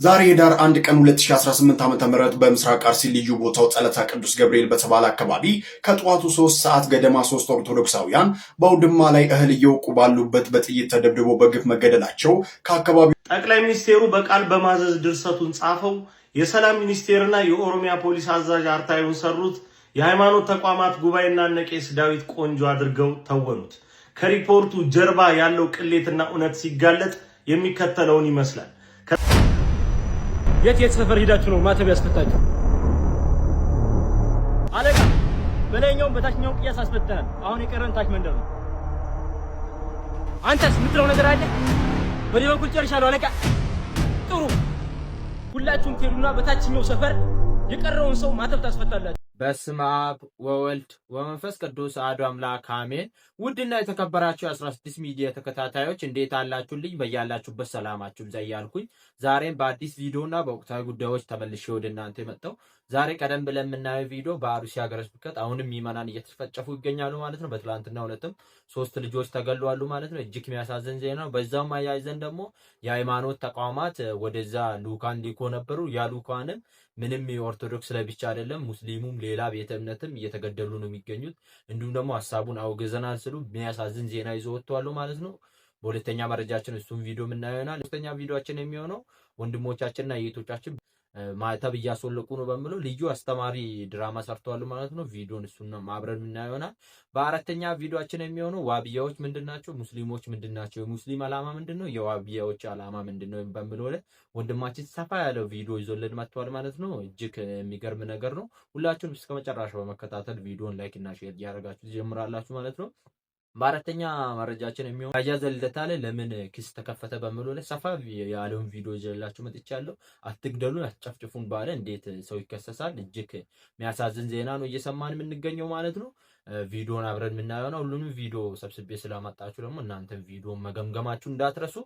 ዛሬ ህዳር 1 ቀን 2018 ዓ.ም በምስራቅ አርሲ ልዩ ቦታው ጸለታ ቅዱስ ገብርኤል በተባለ አካባቢ ከጠዋቱ 3 ሰዓት ገደማ ሶስት ኦርቶዶክሳውያን በአውድማ ላይ እህል እየወቁ ባሉበት በጥይት ተደብድበው በግፍ መገደላቸው ከአካባቢው ጠቅላይ ሚኒስቴሩ በቃል በማዘዝ ድርሰቱን ጻፈው። የሰላም ሚኒስቴርና የኦሮሚያ ፖሊስ አዛዥ አርታዩን ሰሩት። የሃይማኖት ተቋማት ጉባኤና እነ ቄስ ዳዊት ቆንጆ አድርገው ተወኑት። ከሪፖርቱ ጀርባ ያለው ቅሌትና እውነት ሲጋለጥ የሚከተለውን ይመስላል። የት የት ሰፈር ሄዳችሁ ነው ማተብ ያስፈታችሁ? አለቃ፣ በላይኛውም በታችኛውም ቅያስ አስፈተናል። አሁን የቀረን ታች መንደር ነው። አንተስ የምትለው ነገር አለ? በኔ በኩል ጨርሻለሁ አለቃ። ጥሩ፣ ሁላችሁም ትሄዱና በታችኛው ሰፈር የቀረውን ሰው ማተብ ታስፈታላችሁ። በስመ አብ ወወልድ ወመንፈስ ቅዱስ አሐዱ አምላክ አሜን። ውድና የተከበራችሁ የ16 ሚዲያ ተከታታዮች እንዴት አላችሁልኝ? በያላችሁበት ሰላማችሁ ይብዛ እያልኩኝ ዛሬም በአዲስ ቪዲዮ እና በወቅታዊ ጉዳዮች ተመልሼ ወደ እናንተ የመጣው ዛሬ ቀደም ብለን የምናየው ቪዲዮ በአሩሲ ሀገረ ስብከት አሁንም ምዕመናን እየተጨፈጨፉ ይገኛሉ ማለት ነው። በትላንትናው ዕለትም ሶስት ልጆች ተገለዋሉ ማለት ነው። እጅግ የሚያሳዝን ዜና ነው። በዛውም አያይዘን ደግሞ የሃይማኖት ተቋማት ወደዛ ልኡካን ልኮ ነበሩ። ያ ልኡካንም ምንም የኦርቶዶክስ ለብቻ አይደለም፣ ሙስሊሙም ሌላ ቤተ እምነትም እየተገደሉ ነው የሚገኙት። እንዲሁም ደግሞ ሀሳቡን አውግዘናል ስሉ የሚያሳዝን ዜና ይዞ ወጥተዋል ማለት ነው። በሁለተኛ መረጃችን እሱም ቪዲዮ የምናየው ይሆናል። ሶስተኛ ቪዲዮአችን የሚሆነው ወንድሞቻችንና እህቶቻችን ማተብ እያስወለቁ ነው በሚለው ልዩ አስተማሪ ድራማ ሰርተዋል ማለት ነው። ቪዲዮን እሱን አብረን የምናየው ይሆናል። በአራተኛ ቪዲዮአችን የሚሆነው ዋብያዎች ምንድን ናቸው፣ ሙስሊሞች ምንድን ናቸው፣ የሙስሊም ዓላማ ምንድን ነው፣ የዋብያዎች ዓላማ ምንድን ነው በሚለው ላይ ወንድማችን ሰፋ ያለው ቪዲዮ ይዞልን መጥቷል ማለት ነው። እጅግ የሚገርም ነገር ነው። ሁላችሁንም እስከ መጨረሻው በመከታተል ቪዲዮን like እና share እያደረጋችሁ ትጀምራላችሁ ማለት ነው። በአራተኛ መረጃችን የሚሆን ራያ ዘልደታ ላይ ለምን ክስ ተከፈተ በሚለው ላይ ሰፋ ያለውን ቪዲዮ ይዤላችሁ መጥቻለሁ። አትግደሉን፣ አትጨፍጭፉን ባለ እንዴት ሰው ይከሰሳል? እጅግ የሚያሳዝን ዜና ነው እየሰማን የምንገኘው ማለት ነው። ቪዲዮን አብረን የምናየው ነው። ሁሉንም ቪዲዮ ሰብስቤ ስላመጣችሁ ደግሞ እናንተም ቪዲዮ መገምገማችሁ እንዳትረሱ፣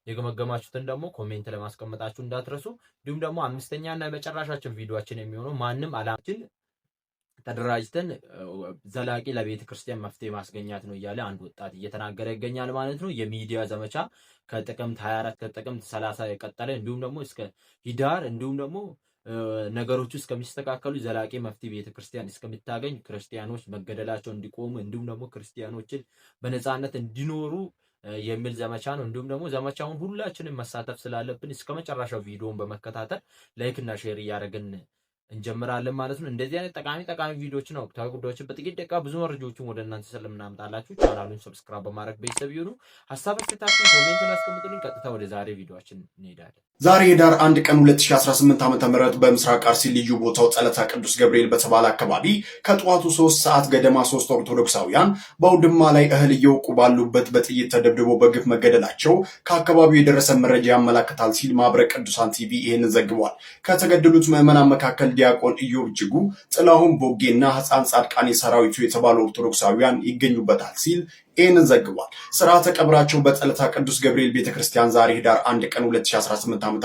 የገመገማችሁትን ደግሞ comment ለማስቀመጣችሁ እንዳትረሱ። እንዲሁም ደግሞ አምስተኛ እና የመጨረሻችን ቪዲዮአችን የሚሆነው ማንም አላማችን ተደራጅተን ዘላቂ ለቤተ ክርስቲያን መፍትሄ ማስገኛት ነው እያለ አንድ ወጣት እየተናገረ ይገኛል ማለት ነው። የሚዲያ ዘመቻ ከጥቅምት 24 ከጥቅምት 30 የቀጠለ እንዲሁም ደግሞ እስከ ሂዳር እንዲሁም ደግሞ ነገሮቹ እስከሚስተካከሉ ዘላቂ መፍትሄ ቤተ ክርስቲያን እስከምታገኝ ክርስቲያኖች መገደላቸው እንዲቆሙ እንዲሁም ደግሞ ክርስቲያኖችን በነፃነት እንዲኖሩ የሚል ዘመቻ ነው። እንዲሁም ደግሞ ዘመቻውን ሁላችንም መሳተፍ ስላለብን እስከ መጨረሻው ቪዲዮውን በመከታተል like እና share እያደረግን እንጀምራለን ማለት ነው። እንደዚህ አይነት ጠቃሚ ጠቃሚ ቪዲዮዎችን፣ ወቅታዊ ጉዳዮችን በጥቂት ደቂቃ ብዙ መረጃዎችን ወደ እናንተ ስለምናምጣላችሁ ቻናሉን subscribe በማድረግ ቤተሰብ ይሁኑ። ሀሳብ አስተያየታችሁን comment ላይ አስቀምጡልኝ። ቀጥታ ወደ ዛሬ ቪዲዮአችን እንሄዳለን። ዛሬ ህዳር 1 ቀን 2018 ዓ.ም በምስራቅ አርሲ ልዩ ቦታው ጸለታ ቅዱስ ገብርኤል በተባለ አካባቢ ከጠዋቱ 3 ሰዓት ገደማ ሶስት ኦርቶዶክሳውያን በአውድማ ላይ እህል እየወቁ ባሉበት በጥይት ተደብድበው በግፍ መገደላቸው ከአካባቢው የደረሰ መረጃ ያመላክታል ሲል ማህበረ ቅዱሳን ቲቪ ይህንን ዘግቧል። ከተገደሉት ምዕመናን መካከል ዲያቆን ኢዮብ እጅጉ፣ ጥላሁን ቦጌና ህፃን ጻድቃኔ ሰራዊቱ የተባሉ ኦርቶዶክሳውያን ይገኙበታል ሲል ይህንን ዘግቧል። ስርዓተ ቀብራቸው በጸለታ ቅዱስ ገብርኤል ቤተክርስቲያን ዛሬ ህዳር 1 ቀን 2018 ዓ.ም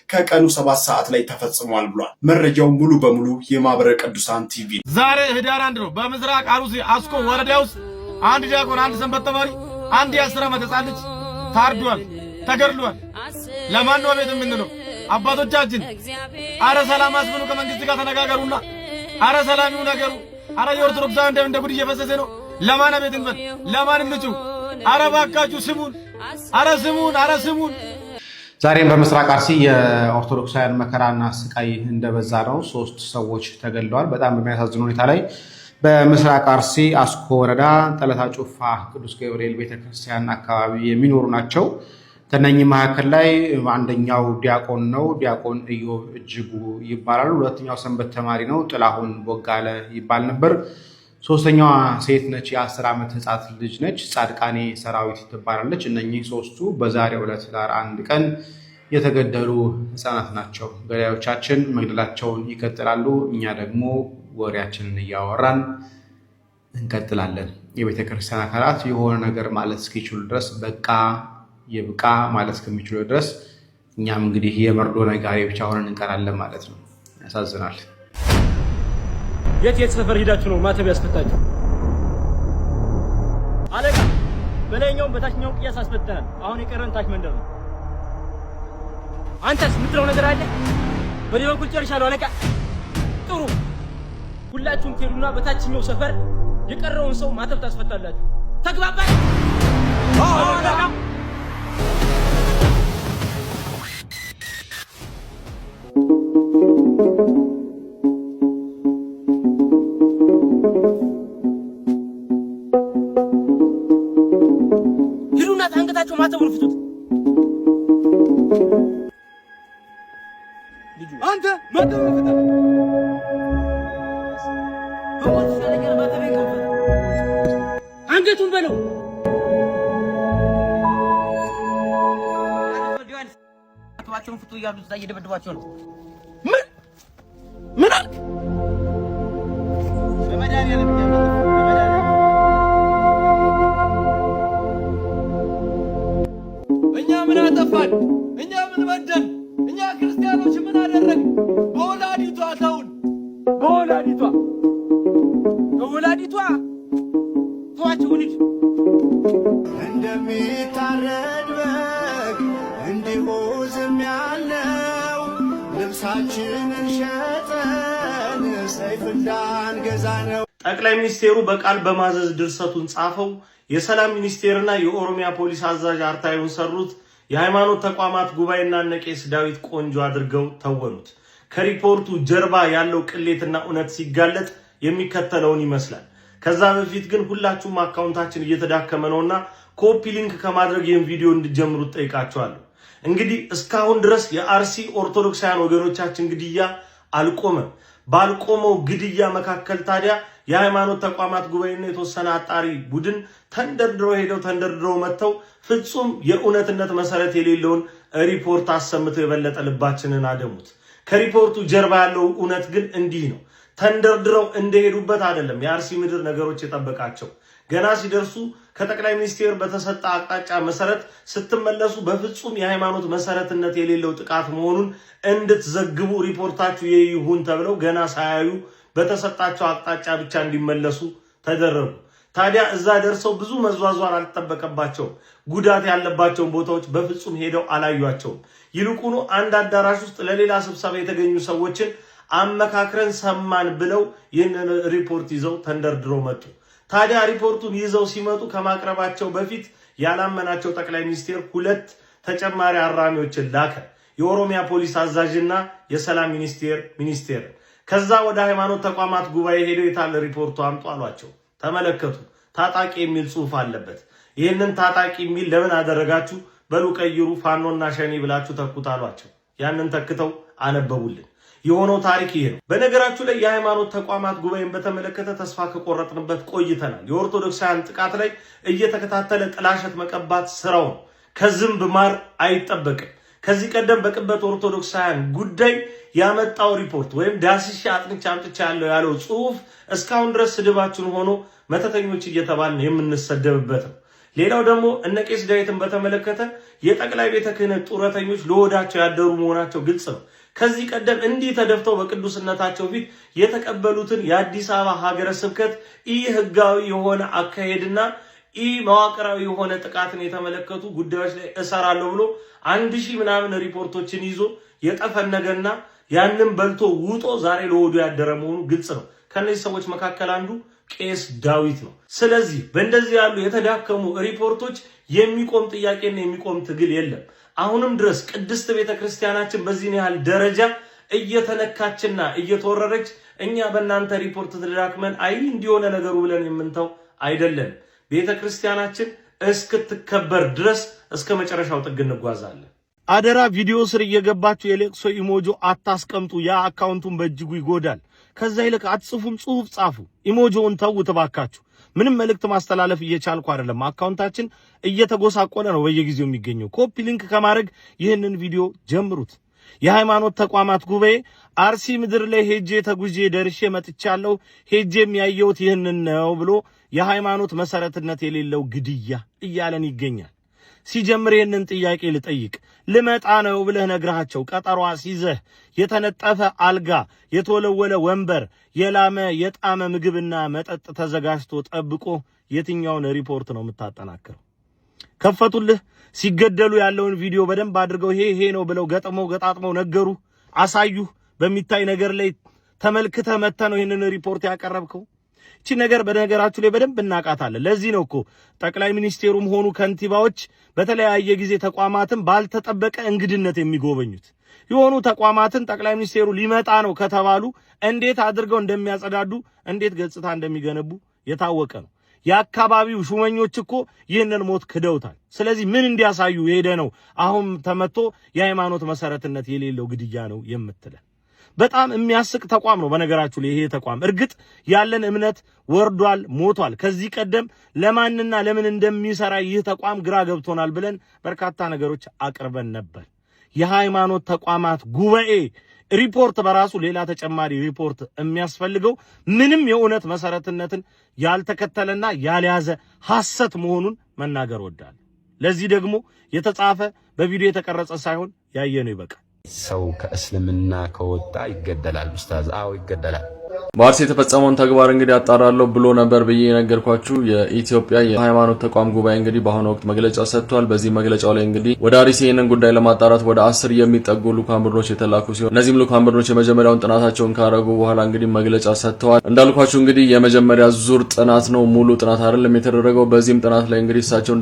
ከቀኑ 7 ሰዓት ላይ ተፈጽሟል ብሏል። መረጃው ሙሉ በሙሉ የማህበረ ቅዱሳን ቲቪ። ዛሬ ህዳር 1 ነው። በምስራቅ አሩሲ አስኮ ወረዳ ውስጥ አንድ ዲያቆን፣ አንድ ሰንበት ተማሪ፣ አንድ የ10 ዓመት ህጻን ልጅ ታርዷል፣ ተገድሏል። ለማን ነው ቤት የምንለው? አባቶቻችን አረ ሰላም አስብሉ፣ ከመንግስት ጋር ተነጋገሩና አረ ሰላም ይሁን ነገሩ። አረ የኦርቶዶክሳውያን ደም እንደ ጉድ እየፈሰሰ ነው። ለማን አቤት እንበል? ለማን እንጩህ? አረ ባካችሁ ስሙን፣ አረ ስሙን፣ አረ ስሙን። ዛሬም በምስራቅ አርሲ የኦርቶዶክሳውያን መከራና ስቃይ እንደበዛ ነው። ሶስት ሰዎች ተገድለዋል። በጣም በሚያሳዝን ሁኔታ ላይ በምስራቅ አርሲ አስኮ ወረዳ ጠለታ ጩፋ ቅዱስ ገብርኤል ቤተክርስቲያን አካባቢ የሚኖሩ ናቸው። ከነኚህ መካከል ላይ አንደኛው ዲያቆን ነው። ዲያቆን ኢዮብ እጅጉ ይባላል። ሁለተኛው ሰንበት ተማሪ ነው፣ ጥላሁን ቦጋለ ይባል ነበር። ሶስተኛዋ ሴት ነች፣ የ10 ዓመት ህፃት ልጅ ነች፣ ጻድቃኔ ሰራዊት ትባላለች። እነኚህ ሶስቱ በዛሬው ዕለት ህዳር 1 ቀን የተገደሉ ህፃናት ናቸው። ገዳዮቻችን መግደላቸውን ይቀጥላሉ። እኛ ደግሞ ወሬያችንን እያወራን እንቀጥላለን። የቤተ ክርስቲያን አካላት የሆነ ነገር ማለት እስኪችሉ ድረስ በቃ ይብቃ ማለት እስከሚችሉ ድረስ እኛም እንግዲህ የመርዶ ነጋሪ ብቻ ሆነን እንቀራለን ማለት ነው። ያሳዝናል። የት የት ሰፈር ሄዳችሁ ነው ማተብ ያስፈታችሁ? አለቃ፣ በላይኛውም በታችኛውም ቅያስ አስፈተናል። አሁን የቀረን ታች መንደር ነው። አንተስ የምትለው ነገር አለ? በኔ በኩል ጨርሻለሁ አለቃ። ጥሩ፣ ሁላችሁም ትሄዱና በታችኛው ሰፈር የቀረውን ሰው ማተብ ታስፈታላችሁ። ተግባባን? አለቃ። ሂዱና ታንገታቸው ማተቡን ፍቱት። አንተ ማተቡን ፍታ። በሞት ይሻለኛል ማተቤን ከፈታ። አንገቱን በለው። ማተባቸውን ፍቱ እያሉ እዛ እየደበደቧቸው ነው። ምን ምን አልክ? በመድኃኒዓለም እኛ ምን አጠፋን? እኛ ምን በደል? እኛ ክርስቲያኖች ምን አደረግን? በወላዲቷ ተውን፣ በወላዲቷ በወላዲቷ ተዋቸው እንሂድ። እንደሚታረድ በግ እንዲሁ ዝም ያልነው ልብሳችንን ሸጠን ሰይፍ እንዳንገዛ ነው። ጠቅላይ ሚኒስቴሩ በቃል በማዘዝ ድርሰቱን ጻፈው። የሰላም ሚኒስቴርና የኦሮሚያ ፖሊስ አዛዥ አርታዩን ሰሩት። የሃይማኖት ተቋማት ጉባኤና እነ ቄስ ዳዊት ቆንጆ አድርገው ተወኑት። ከሪፖርቱ ጀርባ ያለው ቅሌትና እውነት ሲጋለጥ የሚከተለውን ይመስላል። ከዛ በፊት ግን ሁላችሁም አካውንታችን እየተዳከመ ነውና copy link ከማድረግ ይህን ቪዲዮ እንድጀምሩት ጠይቃችኋለሁ። እንግዲህ እስካሁን ድረስ የአርሲ ኦርቶዶክሳውያን ወገኖቻችን ግድያ አልቆመም። ባልቆመው ግድያ መካከል ታዲያ የሃይማኖት ተቋማት ጉባኤና የተወሰነ አጣሪ ቡድን ተንደርድረው ሄደው ተንደርድረው መጥተው ፍጹም የእውነትነት መሰረት የሌለውን ሪፖርት አሰምተው የበለጠ ልባችንን አደሙት። ከሪፖርቱ ጀርባ ያለው እውነት ግን እንዲህ ነው። ተንደርድረው እንደሄዱበት አይደለም የአርሲ ምድር ነገሮች የጠበቃቸው። ገና ሲደርሱ ከጠቅላይ ሚኒስቴር በተሰጠ አቅጣጫ መሰረት ስትመለሱ በፍጹም የሃይማኖት መሰረትነት የሌለው ጥቃት መሆኑን እንድትዘግቡ ሪፖርታችሁ ይሁን ተብለው ገና ሳያዩ በተሰጣቸው አቅጣጫ ብቻ እንዲመለሱ ተደረጉ። ታዲያ እዛ ደርሰው ብዙ መዟዟር አልጠበቀባቸውም። ጉዳት ያለባቸውን ቦታዎች በፍጹም ሄደው አላዩቸውም። ይልቁኑ አንድ አዳራሽ ውስጥ ለሌላ ስብሰባ የተገኙ ሰዎችን አመካክረን ሰማን ብለው ይህንን ሪፖርት ይዘው ተንደርድረው መጡ። ታዲያ ሪፖርቱን ይዘው ሲመጡ ከማቅረባቸው በፊት ያላመናቸው ጠቅላይ ሚኒስቴር ሁለት ተጨማሪ አራሚዎችን ላከ። የኦሮሚያ ፖሊስ አዛዥና የሰላም ሚኒስቴር ሚኒስቴር። ከዛ ወደ ሃይማኖት ተቋማት ጉባኤ ሄደው የታለ ሪፖርቱ አምጡ አሏቸው። ተመለከቱ፣ ታጣቂ የሚል ጽሑፍ አለበት። ይህንን ታጣቂ የሚል ለምን አደረጋችሁ? በሉ ቀይሩ፣ ፋኖና ሸኔ ብላችሁ ተኩት አሏቸው። ያንን ተክተው አነበቡልን። የሆነው ታሪክ ይሄ ነው። በነገራችሁ ላይ የሃይማኖት ተቋማት ጉባኤን በተመለከተ ተስፋ ከቆረጥንበት ቆይተናል። የኦርቶዶክሳውያን ጥቃት ላይ እየተከታተለ ጥላሸት መቀባት ስራው ነው። ከዝንብ ማር አይጠበቅም። ከዚህ ቀደም በቅበት ኦርቶዶክሳውያን ጉዳይ ያመጣው ሪፖርት ወይም ዳስሼ አጥንቼ አምጥቼ ያለው ያለው ጽሁፍ እስካሁን ድረስ ስድባችን ሆኖ መተተኞች እየተባልን የምንሰደብበት ነው። ሌላው ደግሞ እነ ቄስ ዳዊትን በተመለከተ የጠቅላይ ቤተ ክህነት ጡረተኞች ለሆዳቸው ያደሩ መሆናቸው ግልጽ ነው። ከዚህ ቀደም እንዲህ ተደፍተው በቅዱስነታቸው ፊት የተቀበሉትን የአዲስ አበባ ሀገረ ስብከት ኢ ህጋዊ የሆነ አካሄድና ኢ መዋቅራዊ የሆነ ጥቃትን የተመለከቱ ጉዳዮች ላይ እሰራለሁ ብሎ 1000 ምናምን ሪፖርቶችን ይዞ የጠፈነገና ያንን በልቶ ውጦ ዛሬ ለሆዱ ያደረ መሆኑ ግልጽ ነው። ከነዚህ ሰዎች መካከል አንዱ ቄስ ዳዊት ነው። ስለዚህ በእንደዚህ ያሉ የተዳከሙ ሪፖርቶች የሚቆም ጥያቄና የሚቆም ትግል የለም። አሁንም ድረስ ቅድስት ቤተክርስቲያናችን በዚህን ያህል ደረጃ እየተነካችና እየተወረረች እኛ በእናንተ ሪፖርት ተዳክመን አይ እንዲሆነ ነገሩ ብለን የምንተው አይደለም። ቤተክርስቲያናችን እስክትከበር ድረስ እስከ መጨረሻው ጥግ እንጓዛለን። አደራ ቪዲዮ ስር እየገባችሁ የለቅሶ emoji አታስቀምጡ። ያ አካውንቱን በእጅጉ ይጎዳል። ከዛ ይልቅ አትጽፉም፣ ጽሁፍ ጻፉ። emoji ውን ተው እባካችሁ። ምንም መልእክት ማስተላለፍ እየቻልኩ አይደለም። አካውንታችን እየተጎሳቆለ ነው በየጊዜው የሚገኘው። copy link ከማድረግ ይህንን ቪዲዮ ጀምሩት። የሃይማኖት ተቋማት ጉባኤ አርሲ ምድር ላይ ሄጄ ተጉዤ ደርሼ መጥቻለሁ፣ ሄጄ የሚያየሁት ይህንን ነው ብሎ የሃይማኖት መሰረትነት የሌለው ግድያ እያለን ይገኛል። ሲጀምር ይህንን ጥያቄ ልጠይቅ። ልመጣ ነው ብለህ ነግረሃቸው ቀጠሮ አስይዘህ የተነጠፈ አልጋ፣ የተወለወለ ወንበር፣ የላመ የጣመ ምግብና መጠጥ ተዘጋጅቶ ጠብቆ የትኛውን ሪፖርት ነው የምታጠናክረው? ከፈቱልህ። ሲገደሉ ያለውን ቪዲዮ በደንብ አድርገው ይሄ ይሄ ነው ብለው ገጥመው ገጣጥመው ነገሩ አሳዩ። በሚታይ ነገር ላይ ተመልክተህ መተህ ነው ይህንን ሪፖርት ያቀረብከው። እቺ ነገር በነገራችሁ ላይ በደንብ እናቃታለን። ለዚህ ነው እኮ ጠቅላይ ሚኒስቴሩም ሆኑ ከንቲባዎች በተለያየ ጊዜ ተቋማትን ባልተጠበቀ እንግድነት የሚጎበኙት። የሆኑ ተቋማትን ጠቅላይ ሚኒስቴሩ ሊመጣ ነው ከተባሉ እንዴት አድርገው እንደሚያጸዳዱ፣ እንዴት ገጽታ እንደሚገነቡ የታወቀ ነው። የአካባቢው ሹመኞች እኮ ይህንን ሞት ክደውታል። ስለዚህ ምን እንዲያሳዩ የሄደ ነው አሁን ተመቶ የሃይማኖት መሰረትነት የሌለው ግድያ ነው የምትለን? በጣም የሚያስቅ ተቋም ነው። በነገራችሁ ላይ ይሄ ተቋም እርግጥ ያለን እምነት ወርዷል፣ ሞቷል። ከዚህ ቀደም ለማንና ለምን እንደሚሰራ ይህ ተቋም ግራ ገብቶናል ብለን በርካታ ነገሮች አቅርበን ነበር። የሃይማኖት ተቋማት ጉባኤ ሪፖርት በራሱ ሌላ ተጨማሪ ሪፖርት የሚያስፈልገው ምንም የእውነት መሰረትነትን ያልተከተለና ያልያዘ ሐሰት መሆኑን መናገር ወዳለሁ። ለዚህ ደግሞ የተጻፈ በቪዲዮ የተቀረጸ ሳይሆን ያየነው ይበቃል። ሰው ከእስልምና ከወጣ ይገደላል። ኡስታዝ፣ አዎ ይገደላል። በአርሲ የተፈጸመውን ተግባር እንግዲህ አጣራለሁ ብሎ ነበር ብዬ የነገርኳችሁ የኢትዮጵያ የሃይማኖት ተቋም ጉባኤ እንግዲህ በአሁኑ ወቅት መግለጫ ሰጥቷል። በዚህ መግለጫው ላይ እንግዲህ ወደ አርሲ ይህንን ጉዳይ ለማጣራት ወደ 10 የሚጠጉ ልኡካን ቡድኖች የተላኩ ሲሆን እነዚህም ልኡካን ቡድኖች የመጀመሪያውን ጥናታቸውን ካረጉ በኋላ እንግዲህ መግለጫ ሰጥተዋል። እንዳልኳችሁ እንግዲህ የመጀመሪያ ዙር ጥናት ነው፣ ሙሉ ጥናት አይደለም የተደረገው። በዚህም ጥናት ላይ እንግዲህ እሳቸው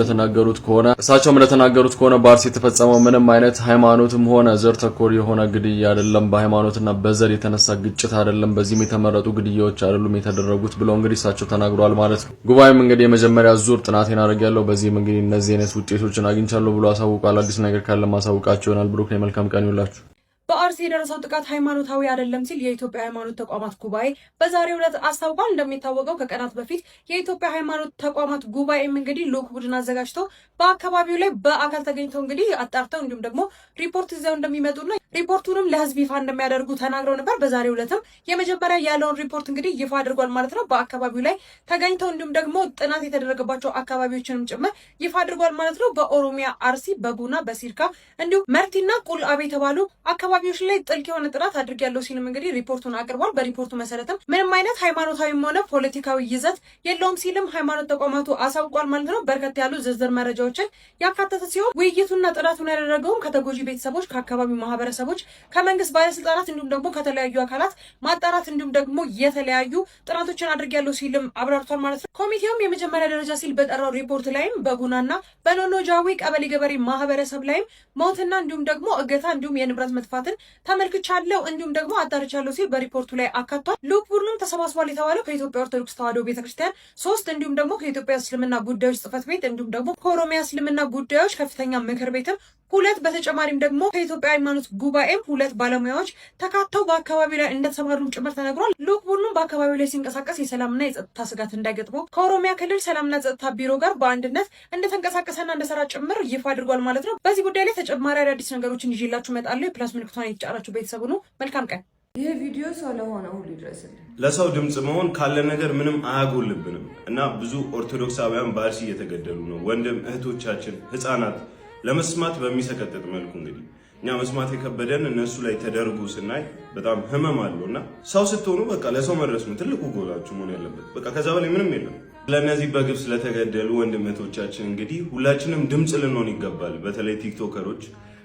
እንደተናገሩት ከሆነ በአርሲ የተፈጸመው ምንም አይነት ሃይማኖትም ሆነ ዘር ተኮር የሆነ ግድያ አይደለም፣ በሃይማኖትና በዘር የተነሳ ግጭት አይደለም፣ በዚህም የተመረጡ ግድያዎች አይደሉም የተደረጉት ብለው እንግዲህ እሳቸው ተናግረዋል ማለት ነው። ጉባኤም እንግዲህ የመጀመሪያ ዙር ጥናቴን አድርጌያለሁ፣ በዚህም እንግዲህ እነዚህ አይነት ውጤቶችን አግኝቻለሁ ብሎ አሳውቋል። አዲስ ነገር ካለ ማሳውቃቸው ይሆናል። ብሩክ ነኝ። መልካም ቀን ይሁንላችሁ። በአርሲ የደረሰው ጥቃት ሃይማኖታዊ አይደለም ሲል የኢትዮጵያ ሃይማኖት ተቋማት ጉባኤ በዛሬው ዕለት አስታውቋል። እንደሚታወቀው ከቀናት በፊት የኢትዮጵያ ሃይማኖት ተቋማት ጉባኤም እንግዲህ ልዑክ ቡድን አዘጋጅቶ በአካባቢው ላይ በአካል ተገኝተው እንግዲህ አጣርተው እንዲሁም ደግሞ ሪፖርት ይዘው እንደሚመጡና ሪፖርቱንም ለሕዝብ ይፋ እንደሚያደርጉ ተናግረው ነበር። በዛሬው ዕለትም የመጀመሪያ ያለውን ሪፖርት እንግዲህ ይፋ አድርጓል ማለት ነው። በአካባቢው ላይ ተገኝተው እንዲሁም ደግሞ ጥናት የተደረገባቸው አካባቢዎችንም ጭምር ይፋ አድርጓል ማለት ነው። በኦሮሚያ አርሲ፣ በጉና፣ በሲርካ እንዲሁም መርቲና ቁልአቤ የተባሉ አካባቢዎች ላይ ጥልቅ የሆነ ጥናት አድርጌያለሁ ሲልም እንግዲህ ሪፖርቱን አቅርቧል። በሪፖርቱ መሰረትም ምንም አይነት ሃይማኖታዊም ሆነ ፖለቲካዊ ይዘት የለውም ሲልም ሃይማኖት ተቋማቱ አሳውቋል ማለት ነው። በርከት ያሉ ዝርዝር መረጃዎችን ያካተተ ሲሆን ውይይቱና ጥናቱን ያደረገውም ከተጎጂ ቤተሰቦች፣ ከአካባቢው ማህበረሰቦች፣ ከመንግስት ባለስልጣናት እንዲሁም ደግሞ ከተለያዩ አካላት ማጣራት እንዲሁም ደግሞ የተለያዩ ጥናቶችን አድርጌያለሁ ሲልም አብራርቷል ማለት ነው። ኮሚቴውም የመጀመሪያ ደረጃ ሲል በጠራው ሪፖርት ላይም በጉናና በኖኖ ጃዊ ቀበሌ ገበሬ ማህበረሰብ ላይም ሞትና እንዲሁም ደግሞ እገታ እንዲሁም የንብረት መጥፋትን ተመልክቻለሁ እንዲሁም ደግሞ አጣርቻለሁ ሲል በሪፖርቱ ላይ አካቷል። ልዑክ ቡድኑም ተሰባስቧል የተባለው ከኢትዮጵያ ኦርቶዶክስ ተዋሕዶ ቤተክርስቲያን ሶስት እንዲሁም ደግሞ ከኢትዮጵያ እስልምና ጉዳዮች ጽሕፈት ቤት እንዲሁም ደግሞ ከኦሮሚያ እስልምና ጉዳዮች ከፍተኛ ምክር ቤትም ሁለት፣ በተጨማሪም ደግሞ ከኢትዮጵያ ሃይማኖት ጉባኤም ሁለት ባለሙያዎች ተካተው በአካባቢው ላይ እንደተሰማሩም ጭምር ተነግሯል። ልዑክ ቡድኑም በአካባቢው ላይ ሲንቀሳቀስ የሰላምና የጸጥታ ስጋት እንዳይገጥመው ከኦሮሚያ ክልል ሰላምና ጸጥታ ቢሮ ጋር በአንድነት እንደተንቀሳቀሰና እንደሰራ ጭምር ይፋ አድርጓል ማለት ነው። በዚህ ጉዳይ ላይ ተጨማሪ አዳዲስ ነገሮችን ይዤላችሁ እመጣለሁ። የ plus ምልክቷን የተጫናችሁ ቤተሰቡ ነው። መልካም ቀን። ይህ ቪዲዮ ሰው ለሆነ ሁሉ ይድረስልን። ለሰው ድምፅ መሆን ካለ ነገር ምንም አያጎልብንም እና ብዙ ኦርቶዶክሳውያን በአርሲ እየተገደሉ ነው። ወንድም እህቶቻችን፣ ህፃናት ለመስማት በሚሰቀጥጥ መልኩ፣ እንግዲህ እኛ መስማት የከበደን እነሱ ላይ ተደርጎ ስናይ በጣም ህመም አለው እና ሰው ስትሆኑ በቃ ለሰው መድረስ ነው ትልቁ ጎላችሁ መሆን ያለበት። በቃ ከዛ በላይ ምንም የለም። ለእነዚህ በግፍ ስለተገደሉ ወንድም እህቶቻችን እንግዲህ ሁላችንም ድምፅ ልንሆን ይገባል። በተለይ ቲክቶከሮች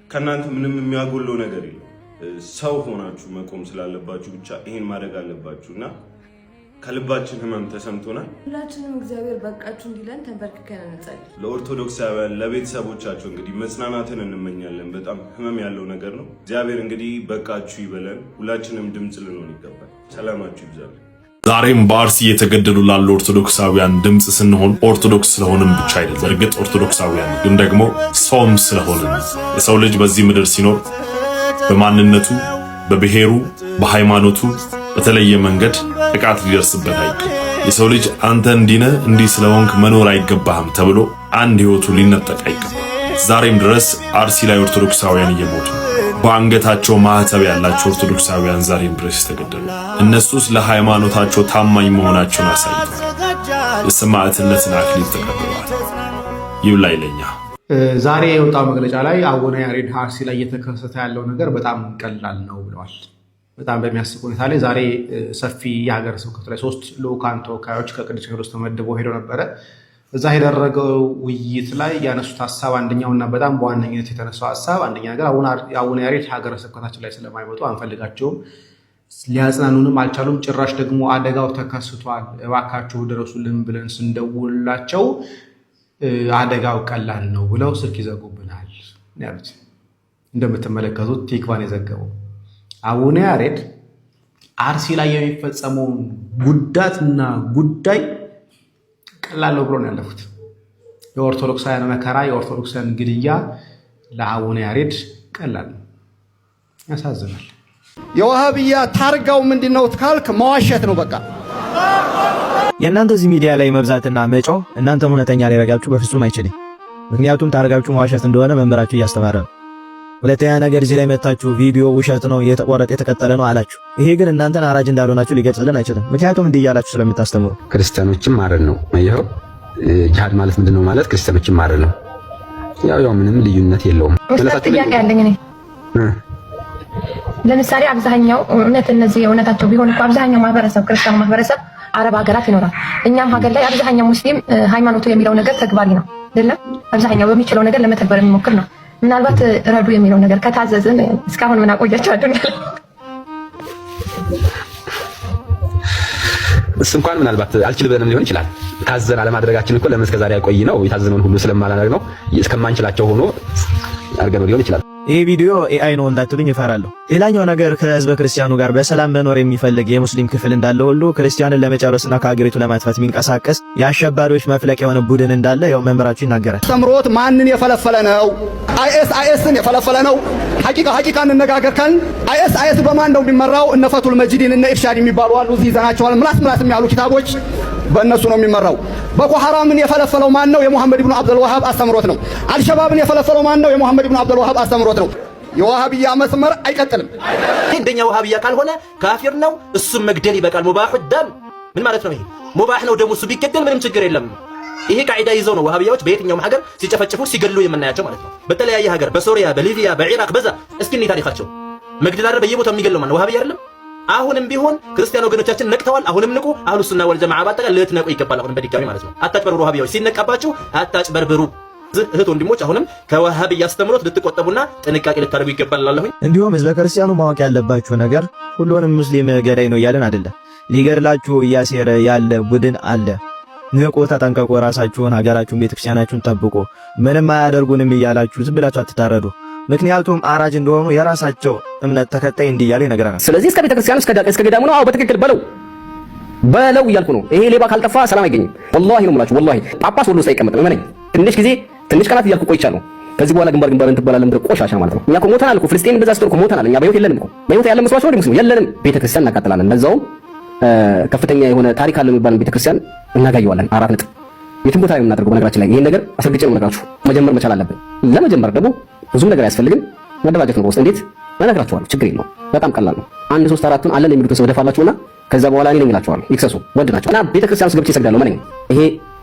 ከእናንተ ምንም የሚያጎለው ነገር የለም። ሰው ሆናችሁ መቆም ስላለባችሁ ብቻ ይሄን ማድረግ አለባችሁ እና ከልባችን ህመም ተሰምቶናል። ሁላችንም እግዚአብሔር በቃችሁ እንዲለን ተንበርክከን እንጸልይ። ለኦርቶዶክሳውያን ለቤተሰቦቻቸው እንግዲህ መጽናናትን እንመኛለን። በጣም ህመም ያለው ነገር ነው። እግዚአብሔር እንግዲህ በቃችሁ ይበለን። ሁላችንም ድምፅ ልንሆን ይገባል። ሰላማችሁ ይብዛል። ዛሬም በአርሲ እየተገደሉ ላሉ ኦርቶዶክሳውያን ድምፅ ስንሆን ኦርቶዶክስ ስለሆንን ብቻ አይደለም። በእርግጥ ኦርቶዶክሳውያን ግን ደግሞ ሰውም ስለሆንን፣ የሰው ልጅ በዚህ ምድር ሲኖር በማንነቱ፣ በብሔሩ፣ በሃይማኖቱ በተለየ መንገድ ጥቃት ሊደርስበት አይገባም። የሰው ልጅ አንተ እንዲህ ነህ፣ እንዲህ ስለሆንክ መኖር አይገባህም ተብሎ አንድ ህይወቱ ሊነጠቅ አይገባም። ዛሬም ድረስ አርሲ ላይ ኦርቶዶክሳውያን እየሞቱ ነው። በአንገታቸው ማህተብ ያላቸው ኦርቶዶክሳውያን ዛሬም ድረስ የተገደሉ፣ እነሱስ ለሃይማኖታቸው ታማኝ መሆናቸውን አሳይተዋል። የሰማዕትነትን አክሊል ተቀብለዋል። ይብላኝ ለኛ። ዛሬ የወጣው መግለጫ ላይ አቡነ ያሬድ አርሲ ላይ እየተከሰተ ያለው ነገር በጣም ቀላል ነው ብለዋል። በጣም በሚያስቅ ሁኔታ ላይ ዛሬ ሰፊ የሀገረ ስብከቱ ላይ ሶስት ልዑካን ተወካዮች ከቅዱስ ሲኖዶስ ተመድበው ሄደው ነበረ። እዛ የደረገው ውይይት ላይ ያነሱት ሀሳብ አንደኛውና በጣም በዋነኝነት የተነሳው ሀሳብ አንደኛ ነገር አቡነ ያሬድ ሀገረ ስብከታችን ላይ ስለማይመጡ አንፈልጋቸውም፣ ሊያጽናኑንም አልቻሉም። ጭራሽ ደግሞ አደጋው ተከስቷል እባካችሁ ድረሱልን ብለን ስንደውላቸው አደጋው ቀላል ነው ብለው ስልክ ይዘጉብናል ያሉት። እንደምትመለከቱት ቲክቫን የዘገበው አቡነ ያሬድ አርሲ ላይ የሚፈጸመውን ጉዳትና ጉዳይ ቀላል ነው ብሎ ነው ያለፉት። የኦርቶዶክሳውያን መከራ፣ የኦርቶዶክሳውያን ግድያ ለአቡነ ያሬድ ቀላል ነው። ያሳዝናል። የዋሃብያ ታርጋው ምንድን ነው ካልክ መዋሸት ነው በቃ። የእናንተ እዚህ ሚዲያ ላይ መብዛትና መጮህ እናንተም እውነተኛ ሊያደርጋችሁ በፍጹም አይችልም። ምክንያቱም ታርጋችሁ መዋሸት እንደሆነ መምህራችሁ እያስተማረ ነው። ሁለተኛ ነገር እዚህ ላይ መታችሁ ቪዲዮ ውሸት ነው የተቆረጠ የተቀጠለ ነው አላችሁ። ይሄ ግን እናንተን አራጅ እንዳልሆናችሁ ሊገልጽልን አይችልም። ምክንያቱም እንዲህ እያላችሁ ስለምታስተምሩ ክርስቲያኖችን ማረድ ነው። ይኸው ጂሃድ ማለት ምንድነው? ማለት ክርስቲያኖችን ማረድ ነው። ያው ያው ምንም ልዩነት የለውም። ጥያቄ ያለኝ እኔ ለምሳሌ አብዛኛው እውነት እነዚህ እውነታቸው ቢሆን እኮ አብዛኛው ማህበረሰብ ክርስቲያኑ ማህበረሰብ አረብ ሀገራት ይኖራል። እኛም ሀገር ላይ አብዛኛው ሙስሊም ሃይማኖቱ የሚለው ነገር ተግባሪ ነው አይደለም? አብዛኛው በሚችለው ነገር ለመተግበር የሚሞክር ነው። ምናልባት ረዱ የሚለው ነገር ከታዘዝን እስካሁን ምን አቆያቸው አዱኛ። እሱ እንኳን ምናልባት አልችል ብለንም ሊሆን ይችላል። ታዘን አለማድረጋችን እኮ ለምን እስከዛሬ ያቆይ ነው የታዘነውን ሁሉ ስለማላደርግ ነው እስከማንችላቸው ሆኖ አድርገነው ሊሆን ይችላል። ይህ ቪዲዮ AI ነው እንዳትሉኝ እፈራለሁ። ሌላኛው ነገር ከህዝበ ክርስቲያኑ ጋር በሰላም መኖር የሚፈልግ የሙስሊም ክፍል እንዳለ ሁሉ ክርስቲያንን ለመጨረስና ከሀገሪቱ ለማጥፋት የሚንቀሳቀስ የአሸባሪዎች መፍለቅ የሆነ ቡድን እንዳለ ያው መምህራችሁ ይናገራል። አስተምሮት ማንን የፈለፈለ ነው? አይኤስ አይኤስን የፈለፈለ ነው። ሐቂቃ ሐቂቃ እንነጋገር ካልን አይኤስ አይኤስ በማን ነው የሚመራው? እነ ፈቱል መጂዲን እነ ኢርሻድ የሚባሉ አሉ። እዚህ ይዘናቸዋል። ምላስ ምላስ የሚያሉ ኪታቦች በእነሱ ነው የሚመራው። ቦኮ ሐራምን የፈለፈለው ማን ነው? የሙሐመድ ኢብኑ አብዱል ወሃብ አስተምሮት ነው። አልሸባብን የፈለፈለው ማን ነው? የሙሐመድ ኢብኑ አብዱል ወሃብ አስተምሮት ነው። የዋሃብያ መስመር አይቀጥልም። እንደኛ ዋሃብያ ካልሆነ ካፊር ነው፣ እሱም መግደል ይበቃል። مباح الدم ምን ማለት ነው? ይሄ ሙባህ ነው ደሙ፣ እሱ ቢገደል ምንም ችግር የለም። ይሄ ቃዒዳ ይዘው ነው ዋሃብያዎች በየትኛውም ሀገር ሲጨፈጭፉ ሲገድሉ የምናያቸው ማለት ነው። በተለያየ ሀገር በሶሪያ፣ በሊቢያ፣ በኢራቅ በዛ እስኪ እኔ ታሪካቸው መግደል አይደል በየቦታው የሚገድለው ማነው? ዋሃብያ አይደለም? አሁንም ቢሆን ክርስቲያን ወገኖቻችን ነቅተዋል። አሁንም ንቁ። አህሉ ሱና ወል ጀማዓ በአጠቃላይ ልትነቁ ይገባል። አሁንም በድጋሚ ማለት ነው አታጭበርብሩ። ዋሃብያዎች ሲነቃባችሁ አታጭበርብሩ። እህት ወንድሞች አሁንም ከዋሃብያ አስተምሮት ልትቆጠቡና ጥንቃቄ ልታደርጉ ይገባል እላለሁኝ። እንዲሁም ህዝበ ክርስቲያኑ ማወቅ ያለባችሁ ነገር ሁሉንም ሙስሊም ገዳይ ነው እያለን አይደለም። ሊገድላችሁ እያሴረ ያለ ቡድን አለ። ንቁ፣ ተጠንቀቁ። ራሳችሁን፣ ሀገራችሁን፣ ቤተክርስቲያናችሁን ጠብቁ። ምንም አያደርጉንም እያላችሁ ዝም ብላችሁ አትታረዱ። ምክንያቱም አራጅ እንደሆኑ የራሳቸው እምነት ተከታይ እንዲህ እያለ ይነግረናል። ስለዚህ እስከ ቤተክርስቲያኑ እስከ ገዳሙ ነው። አዎ በትክክል በለው በለው እያልኩ ነው። ይሄ ሌባ ካልጠፋ ሰላም አይገኝም። ወላሂ ነው የምላችሁ። ወላሂ ጳጳስ ወሎ ውስጥ አይቀመጥም። እመነኝ። ትንሽ ጊዜ ትንሽ ቀናት እያልኩ ቆይቻለሁ። ከዚህ በኋላ ግንባር ግንባር እንትባላለን። ምድረ ቆሻሻ ማለት ነው። እኛ እኮ ሞተናል እኮ ፍልስጤም እንደዛ ስትሆን እኮ ሞተናል። እኛ በህይወት የለንም እኮ በህይወት ያለን መስሏችሁ ነው? ሙስሊሙ የለንም። ቤተክርስቲያን እናቃጥላለን። ለዛውም ከፍተኛ የሆነ ታሪክ አለው የሚባል ቤተክርስቲያን እናጋየዋለን። 4 ነጥብ የትም ቦታ የምናደርገው በነገራችን ላይ ይሄን ነገር አስረግጬ ነው የምነግራችሁ። መጀመር መቻል አለብን። ለመጀመር ደግሞ ብዙም ነገር አያስፈልግም። መደራጀት ነው በውስጥ እንዴት እነግራችኋለሁ። ችግር የለውም። በጣም ቀላል ነው። አንድ ሶስት አራቱን አለን የሚሉትን ሰው ደፋላችሁና ከዛ በኋላ እኔ ነኝ እላችኋለሁ። ይክሰሱ፣ ወንድ ናቸው እና ቤተክርስቲያን ውስጥ ገብቼ እሰግዳለሁ። መነኝ ይሄ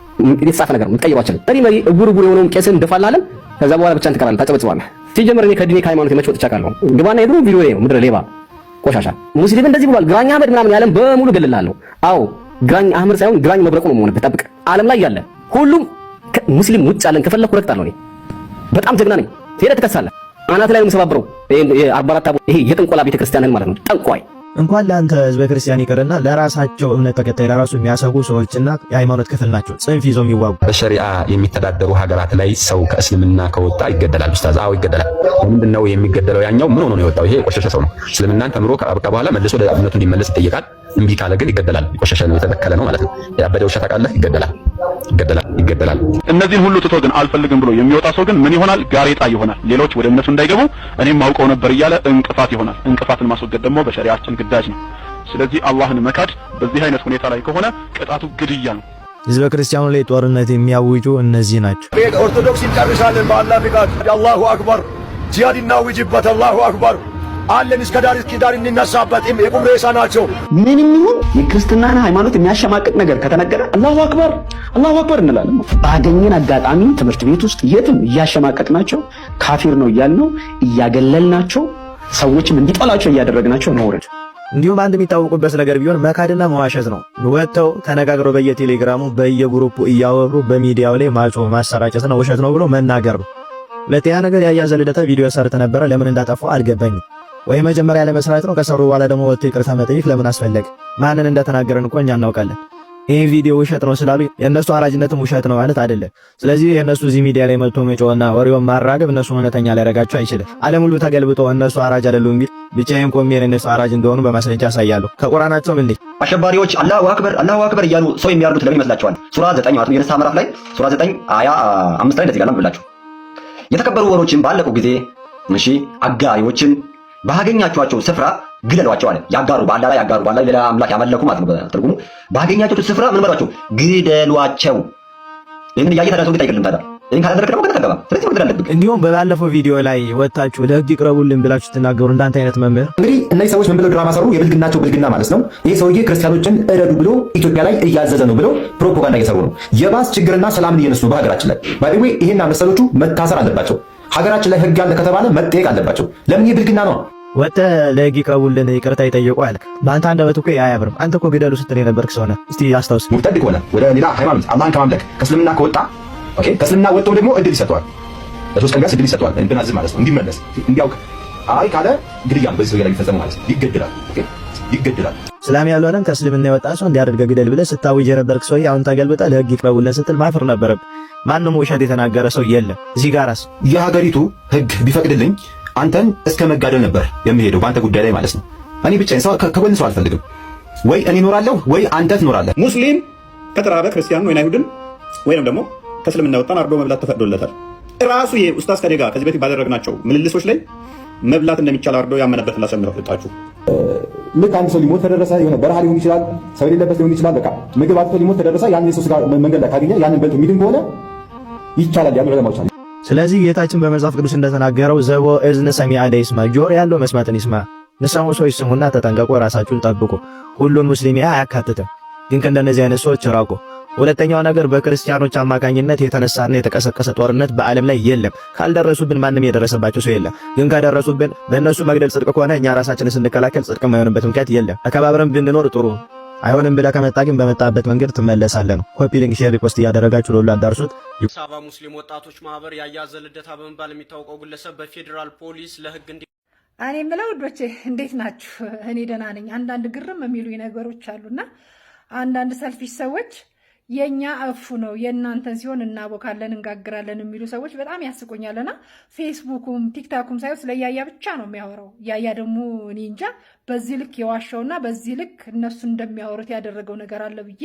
የተጻፈ ነገር ነው። የምትቀይረው አችልም። መሪ መሪ እጉር እጉር የሆነውን ቄስን እንደፋላለን። ከዛ በኋላ ብቻ ትቀራለህ፣ ታጨበጭባለህ። ሲጀመር እኔ ከዲኔ ከሃይማኖት መች ወጥቼ አውቃለሁ? ግባና የድሮ ቪዲዮ ነው። ምድረ ሌባ ቆሻሻ ሙስሊም እንደዚህ ብሏል፣ ግራኝ አህመድ ምናምን ያለም በሙሉ እገልልሃለሁ። አዎ ግራኝ አህመድ ሳይሆን ግራኝ መብረቁ ነው መሆንብህ። ጠብቅ። ዓለም ላይ ያለ ሁሉም ሙስሊም ውጭ ያለን ከፈለኩ ረግጣለሁ። እኔ በጣም ጀግና ነኝ። ሄደህ ትከሳለህ። አናት ላይ ነው የምሰባብረው። ይሄ 44 ይሄ የጥንቆላ ቤተክርስቲያንን ማለት ነው። ጠንቋይ እንኳን ለአንተ ህዝበ ክርስቲያን ይቅርና ለራሳቸው እምነት ተከታይ ለራሱ የሚያሰጉ ሰዎችና የሃይማኖት ክፍል ናቸው ጽንፍ ይዘው የሚዋጉ። በሸሪዓ የሚተዳደሩ ሀገራት ላይ ሰው ከእስልምና ከወጣ ይገደላል። ኡስታዝ፣ አዎ ይገደላል። ለምንድን ነው የሚገደለው? ያኛው ምን ሆኖ ነው የወጣው? ይሄ የቆሸሸ ሰው ነው። እስልምናን ተምሮ ካበቃ በኋላ መልሶ ወደ እምነቱ እንዲመለስ ይጠየቃል። እምቢ ካለ ግን ይገደላል። የቆሸሸ ነው፣ የተበከለ ነው ማለት ነው። ያበደ ውሻ ታውቃለህ? ይገደላል፣ ይገደላል፣ ይገደላል። እነዚህን ሁሉ ትቶ ግን አልፈልግም ብሎ የሚወጣ ሰው ግን ምን ይሆናል? ጋሬጣ ይሆናል። ሌሎች ወደ እምነቱ እንዳይገቡ እኔም አውቀው ነበር እያለ እንቅፋት ይሆናል። እንቅፋትን ማስወገድ ደግሞ በሸሪዓችን ግዳጅ ነው። ስለዚህ አላህን መካድ በዚህ አይነት ሁኔታ ላይ ከሆነ ቅጣቱ ግድያ ነው። ህዝበ ክርስቲያኑ ላይ ጦርነት የሚያውጁ እነዚህ ናቸው። ኦርቶዶክስ እንጨርሳለን በአላህ ፍቃድ። አላሁ አክበር። ጂሃድ እናውጅበት። አላሁ አክበር አለን እስከ ዳር እስከ ዳር እንነሳበት። የቁም ሬሳ ናቸው። ምንም ይሁን የክርስትናን ሃይማኖት የሚያሸማቅቅ ነገር ከተነገረ አላሁ አክበር አላሁ አክበር እንላለን። ባገኘን አጋጣሚ ትምህርት ቤት ውስጥ የትም እያሸማቀቅናቸው ካፊር ነው እያልነው እያገለልናቸው ሰዎችም እንዲጠላቸው እያደረግናቸው መውረድ እንዲሁም አንድ የሚታወቁበት ነገር ቢሆን መካድና መዋሸት ነው። ወጥተው ተነጋግረው በየቴሌግራሙ በየ group ኡ እያወሩ በሚዲያው ላይ ማጮህ ማሰራጨት ነው፣ ውሸት ነው ብሎ መናገር ነው። ሁለተኛ ነገር ያያ ዘልደታ ቪዲዮ ሰርተ ነበረ። ለምን እንዳጠፋው አልገባኝም። ወይ መጀመሪያ ለመስራት ነው፣ ከሰሩ በኋላ ደግሞ ወጥቶ ይቅርታ መጠየቅ ለምን አስፈለገ? ማንን እንደተናገረን እኮ እኛ እናውቃለን። ይህ ቪዲዮ ውሸት ነው ስላሉ የእነሱ አራጅነትም ውሸት ነው ማለት አይደለም። ስለዚህ የእነሱ እዚህ ሚዲያ ላይ መጥቶ መጮህና ወሬውን ማራገብ እነሱ እውነተኛ ሊያደርጋቸው አይችልም። ዓለም ሁሉ ተገልብጦ እነሱ አራጅ አይደሉም ቢል ብቻዬን ቆሜ እነሱ አራጅ እንደሆኑ በማስረጃ አሳያለሁ። ከቁርአናቸውም እንዴ አሸባሪዎች አላሁ አክበር አላሁ አክበር እያሉ ሰው የሚያርዱት ለምን ይመስላችኋል? ሱራ 9 ማለት ነው የንስሐ ምዕራፍ ላይ ሱራ 9 አያ 5 ላይ እንደዚህ ይላል ብላችሁ የተከበሩ ወሮችን ባለቁ ጊዜ እሺ አጋሪዎችን ባገኛችኋቸው ስፍራ ግደሏቸው አለ። ያጋሩ በአላህ ላይ ያጋሩ፣ በአላህ ሌላ አምላክ ያመለኩ ማለት ነው በትርጉሙ። ባገኛችኋቸው ስፍራ ምን በሏቸው? ግደሏቸው። ይህንን እያየ ታዲያ ሰው እንዴት አይገድልም ታዲያ? ይህን ካላደረክ ደግሞ ገደል አትገባም። ስለዚህ መግደል አለብህ። እንዲሁም በባለፈው ቪዲዮ ላይ ወጣችሁ ለህግ ይቅረቡልን ብላችሁ ስትናገሩ እንዳንተ አይነት መምህር እንግዲህ እነዚህ ሰዎች ምን ብለው ድራማ ሰሩ? የብልግናቸው ብልግና ማለት ነው። ይህ ሰውዬ ክርስቲያኖችን እረዱ ብሎ ኢትዮጵያ ላይ እያዘዘ ነው ብለው ፕሮፓጋንዳ እየሰሩ ነው። የባስ ችግርና ሰላምን እየነሱ ነው በሀገራችን ላይ። By the way ይሄና መሰሎቹ መታሰር አለባቸው። ሀገራችን ላይ ህግ አለ ከተባለ መጠየቅ አለባቸው። ለምን? ይህ ብልግና ነው። ወጥተህ ለህግ ይቅረቡልን ይቅርታ ይጠየቁ አልክ። በአንተ አንደበት እኮ አያምርም። አንተ እኮ ግደሉ ስትል የነበርክ ሰው ነህ። እስቲ አስታውስ። ሙርተድ ከሆነ ወደ ሌላ ሃይማኖት አላህን ከማምለክ ከእስልምና ከወጣ okay፣ ከእስልምና ወጥቶ ደግሞ እድል ይሰጠዋል። ለ3 ቀን ቢያንስ እድል ይሰጠዋል። እንድናዝዝ ማለት ነው፣ እንዲመለስ እንዲያውቅ። አይ ካለ ግድያ ነው በዚህ ሰው ላይ የሚፈጸመው ማለት ነው። ይገደላል። Okay፣ ይገደላል። እስላም ያልሆነን ከእስልምና የወጣ ሰው እንዲያደርገ ግደል ብለህ ስታውጅ የነበርክ ሰውዬ አሁን ተገልብጠህ ለህግ ይቅረቡልን ስትል ማፈር ነበረብህ። ማንም ውሸት የተናገረ ሰው የለም። እዚህ ጋራስ የሀገሪቱ ህግ ቢፈቅድልኝ አንተን እስከ መጋደል ነበር የሚሄደው በአንተ ጉዳይ ላይ ማለት ነው። እኔ ብቻዬን ሰው ከጎን ሰው አልፈልግም። ወይ እኔ እኖራለሁ ወይ አንተ ትኖራለህ። ሙስሊም ከተራበ ክርስቲያኑን ወይ አይሁድን ወይንም ደግሞ ከእስልምና ወጣን አርዶ መብላት ተፈቅዶለታል። ራሱ ይሄ ኡስታዝ ከኔ ጋር ከዚህ በፊት ባደረግናቸው ምልልሶች ላይ መብላት እንደሚቻል አርዶ ያመነበትን ላሰምራችሁ። ልክ አንድ ሰው ሊሞት ተደረሰ፣ የሆነ በረሃ ሊሆን ይችላል፣ ሰው የሌለበት ሊሆን ይችላል። በቃ ምግብ አጥቶ ሊሞት ተደረሰ፣ ያን የሰው ስጋ መንገድ ላይ ካገኘ ያንን በልቶ የሚድን ከሆነ ይቻላል ያሉ ዑለማዎች አሉ። ስለዚህ ጌታችን በመጽሐፍ ቅዱስ እንደተናገረው ዘቦ እዝነ ሰሚዐ ለይስማ፣ ጆሮ ያለው መስማትን ይስማ። ንሰሙ ሰዎች ስሙና ተጠንቀቁ፣ ራሳችሁን ጠብቁ። ሁሉን ሙስሊም አያካትትም፣ ግን ከእንደነዚህ አይነት ሰዎች ራቁ። ሁለተኛው ነገር በክርስቲያኖች አማካኝነት የተነሳና የተቀሰቀሰ ጦርነት በዓለም ላይ የለም። ካልደረሱብን ማንም የደረሰባቸው ሰው የለም። ግን ከደረሱብን በእነሱ መግደል ጽድቅ ከሆነ እኛ ራሳችንን ስንከላከል ጽድቅ የማይሆንበት ምክንያት የለም። ተከባብረን ብንኖር ጥሩ። አይሆንም ብለህ ከመጣ ግን በመጣበት መንገድ ትመለሳለህ ነው። Copy link፣ share፣ repost እያደረጋችሁ ለሁሉ አዳርሱት። አዲስ አበባ ሙስሊም ወጣቶች ማህበር ያያ ዘልደታ በመባል የሚታወቀው ግለሰብ በፌዴራል ፖሊስ ለህግ እንዲ እኔ የምለው ውዶቼ እንዴት ናችሁ? እኔ ደህና ነኝ። አንዳንድ ግርም የሚሉ ነገሮች አሉና አንዳንድ selfish ሰዎች የእኛ እፉ ነው የእናንተን ሲሆን እናቦካለን እንጋግራለን የሚሉ ሰዎች በጣም ያስቁኛልና ፌስቡኩም ቲክታኩም ሳይሆን ስለ ያያ ብቻ ነው የሚያወራው። ያያ ደግሞ እኔ እንጃ በዚህ ልክ የዋሸውና በዚህ ልክ እነሱ እንደሚያወሩት ያደረገው ነገር አለ ብዬ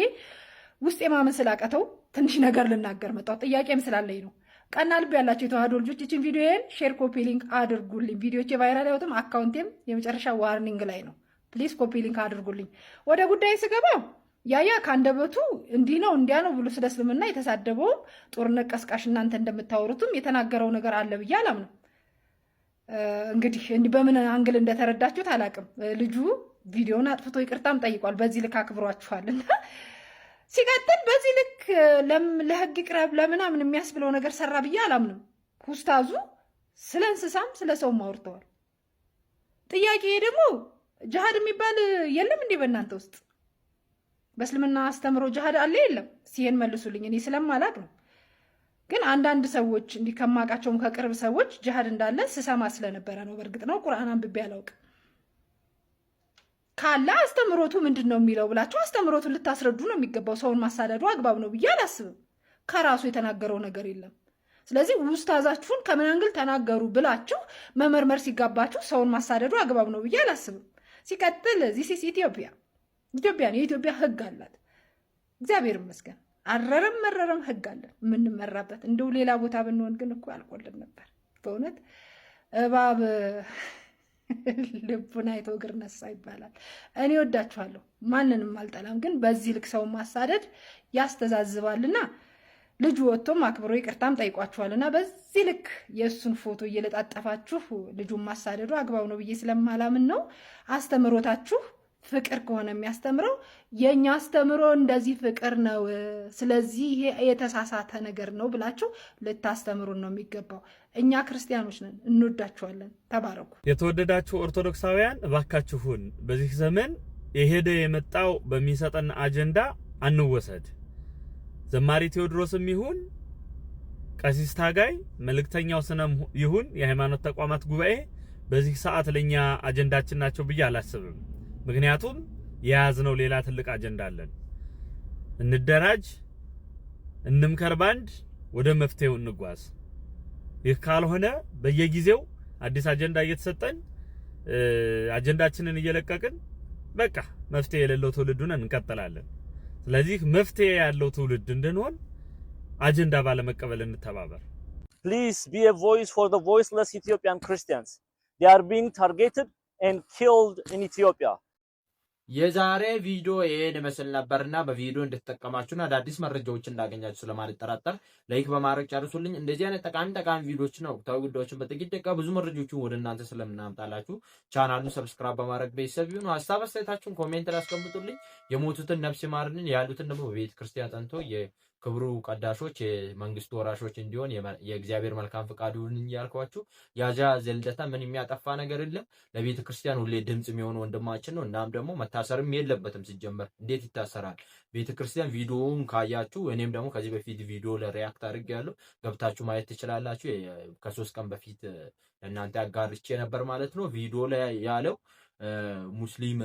ውስጥ የማመን ስላቀተው ትንሽ ነገር ልናገር መጣሁ። ጥያቄም ስላለኝ ነው። ቀና ልብ ያላቸው የተዋህዶ ልጆች ይችን ቪዲዮዬን share፣ copy link አድርጉልኝ። ቪዲዮቼ viral አይወጡም። Account ኤም የመጨረሻ warning ላይ ነው። Please copy link አድርጉልኝ። ወደ ጉዳይ ስገባ ያያ ከአንደበቱ እንዲህ ነው እንዲያ ነው ብሎ ስለ እስልምና የተሳደበውም ጦርነት ቀስቃሽ እናንተ እንደምታወሩትም የተናገረው ነገር አለ ብዬ አላምንም። እንግዲህ እንዲህ በምን angle እንደተረዳችሁት አላቅም። ልጁ ቪዲዮን አጥፍቶ ይቅርታም ጠይቋል። በዚህ ልክ አክብሯችኋል። እና ሲቀጥል በዚህ ልክ ለህግ ይቅረብ ለምናምን የሚያስብለው ነገር ሰራ ብዬ አላምንም። ኡስታዙ ስለ እንስሳም ስለ ሰውም አውርተዋል። ጥያቄ ደግሞ ጅሃድ የሚባል የለም እንዲህ በእናንተ ውስጥ በእስልምና አስተምሮ ጅሃድ አለ የለም? ሲሄን መልሱልኝ። እኔ ስለማላቅ ነው። ግን አንዳንድ ሰዎች እንዲህ ከማውቃቸውም ከቅርብ ሰዎች ጅሃድ እንዳለ ስሰማ ስለነበረ ነው። በእርግጥ ነው ቁርአን አንብቤ አላውቅም። ካለ አስተምሮቱ ምንድን ነው የሚለው ብላችሁ አስተምሮቱን ልታስረዱ ነው የሚገባው። ሰውን ማሳደዱ አግባብ ነው ብዬ አላስብም። ከራሱ የተናገረው ነገር የለም። ስለዚህ ኡስታዛችሁን ከምን angle ተናገሩ ብላችሁ መመርመር ሲገባችሁ ሰውን ማሳደዱ አግባብ ነው ብዬ አላስብም። ሲቀጥል this is ኢትዮጵያ ኢትዮጵያ ነው። የኢትዮጵያ ሕግ አላት። እግዚአብሔር ይመስገን። አረረም መረረም ሕግ አለን የምንመራበት። እንደው ሌላ ቦታ ብንሆን ግን እኮ አልቆልን ነበር። በእውነት እባብ ልቡን አይቶ እግር ነሳ ይባላል። እኔ ወዳችኋለሁ፣ ማንንም አልጠላም። ግን በዚህ ልክ ሰውን ማሳደድ ያስተዛዝባልና ልጁ ወጥቶም አክብሮ ይቅርታም ጠይቋችኋልና በዚህ ልክ የእሱን ፎቶ እየለጣጠፋችሁ ልጁን ማሳደዱ አግባብ ነው ብዬ ስለማላምን ነው። አስተምሮታችሁ ፍቅር ከሆነ የሚያስተምረው የእኛ አስተምሮ እንደዚህ ፍቅር ነው፣ ስለዚህ ይሄ የተሳሳተ ነገር ነው ብላችሁ ልታስተምሩን ነው የሚገባው። እኛ ክርስቲያኖች ነን፣ እንወዳችኋለን። ተባረኩ። የተወደዳችሁ ኦርቶዶክሳውያን፣ እባካችሁን በዚህ ዘመን የሄደ የመጣው በሚሰጠን አጀንዳ አንወሰድ። ዘማሪ ቴዎድሮስም ይሁን ቀሲስ ታጋይ፣ መልእክተኛው ስነም ይሁን የሃይማኖት ተቋማት ጉባኤ በዚህ ሰዓት ለኛ አጀንዳችን ናቸው ብዬ አላስብም። ምክንያቱም የያዝነው ሌላ ትልቅ አጀንዳ አለን። እንደራጅ፣ እንምከር፣ ባንድ ወደ መፍትሄው እንጓዝ። ይህ ካልሆነ በየጊዜው አዲስ አጀንዳ እየተሰጠን አጀንዳችንን እየለቀቅን በቃ መፍትሄ የሌለው ትውልዱን እንቀጥላለን። ስለዚህ መፍትሄ ያለው ትውልድ እንድንሆን አጀንዳ ባለመቀበል እንተባበር። Please be a voice for the voiceless Ethiopian Christians. They are being targeted and killed in Ethiopia. የዛሬ ቪዲዮ ይሄን ይመስል ነበርና በቪዲዮ እንደተጠቀማችሁና አዳዲስ መረጃዎች እንዳገኛችሁ ስለማልጠራጠር like በማድረግ ጨርሱልኝ። እንደዚህ አይነት ጠቃሚ ጠቃሚ ቪዲዮዎችን፣ ወቅታዊ ጉዳዮችን በጥቂት ደቂቃ ብዙ መረጃዎችን ወደ እናንተ ስለምናምጣላችሁ ቻናሉን subscribe በማድረግ ቤተሰብ ይሁኑ። ሀሳብ አስተያየታችሁን comment ላይ አስቀምጡልኝ። የሞቱትን ነፍስ ይማርልን፣ ያሉትን ደግሞ በቤተ ክርስቲያን ጸንቶ የክብሩ ቀዳሾች የመንግስቱ ወራሾች እንዲሆን የእግዚአብሔር መልካም ፈቃዱ ይሁን እያልኳችሁ፣ ያዣ ዘልደታ ምን የሚያጠፋ ነገር የለም። ለቤተ ክርስቲያን ሁሌ ድምጽ የሚሆን ወንድማችን ነው። እናም ደግሞ መታሰርም የለበትም። ሲጀመር እንዴት ይታሰራል? ቤተ ክርስቲያን ቪዲዮውን ካያችሁ፣ እኔም ደግሞ ከዚህ በፊት ቪዲዮ ለ react አድርጌያለሁ፣ ገብታችሁ ማየት ትችላላችሁ። ከ3 ቀን በፊት ለእናንተ አጋርቼ ነበር ማለት ነው። ቪዲዮ ላይ ያለው ሙስሊም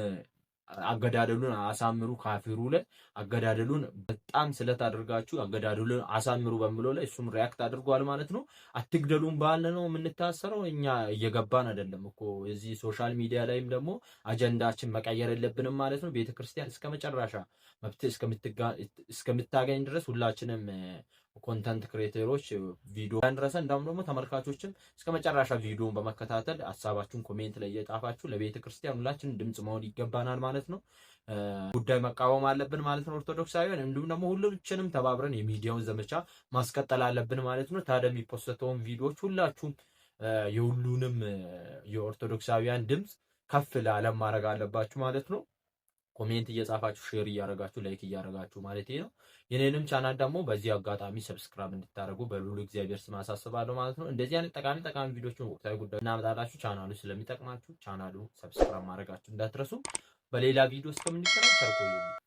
አገዳደሉን አሳምሩ፣ ካፊሩ ላይ አገዳደሉን በጣም ስለት አድርጋችሁ አገዳደሉን አሳምሩ በሚለው ላይ እሱም react አድርጓል ማለት ነው። አትግደሉን ባለ ነው የምንታሰረው። እኛ እየገባን አይደለም እኮ። እዚህ social media ላይም ደግሞ አጀንዳችን መቀየር የለብንም ማለት ነው። ቤተክርስቲያን እስከ መጨረሻ መብት እስከምታገኝ ድረስ ሁላችንም content creator ኦች ቪዲዮ ድረሰ እንዳውም ደግሞ ተመልካቾችም እስከ መጨረሻ ቪዲዮን በመከታተል ሀሳባችሁን comment ላይ እየጻፋችሁ ለቤተ ክርስቲያን ሁላችንም ድምጽ መሆን ይገባናል ማለት ነው። ጉዳይ መቃወም አለብን ማለት ነው። ኦርቶዶክሳውያን እንዲሁም ደግሞ ሁላችንም ተባብረን የሚዲያውን ዘመቻ ማስቀጠል አለብን ማለት ነው። ታዲያ የሚ post ተውን ቪዲዮዎች ሁላችሁም የሁሉንም የኦርቶዶክሳውያን ድምጽ ከፍ ለዓለም ማድረግ አለባችሁ ማለት ነው። Comment እየጻፋችሁ፣ share እያደረጋችሁ፣ like እያደረጋችሁ ማለት ነው። የኔንም ቻናል ደግሞ በዚህ አጋጣሚ subscribe እንድታደርጉ በልዑል እግዚአብሔር ስም አሳስባለሁ ማለት ነው። እንደዚህ አይነት ጠቃሚ ጠቃሚ ቪዲዮችን፣ ወቅታዊ ጉዳይ እናመጣላችሁ። ቻናሉ ስለሚጠቅማችሁ ቻናሉ subscribe ማድረጋችሁ እንዳትረሱ። በሌላ ቪዲዮ እስከምንገናኝ ቸር ቆዩልኝ።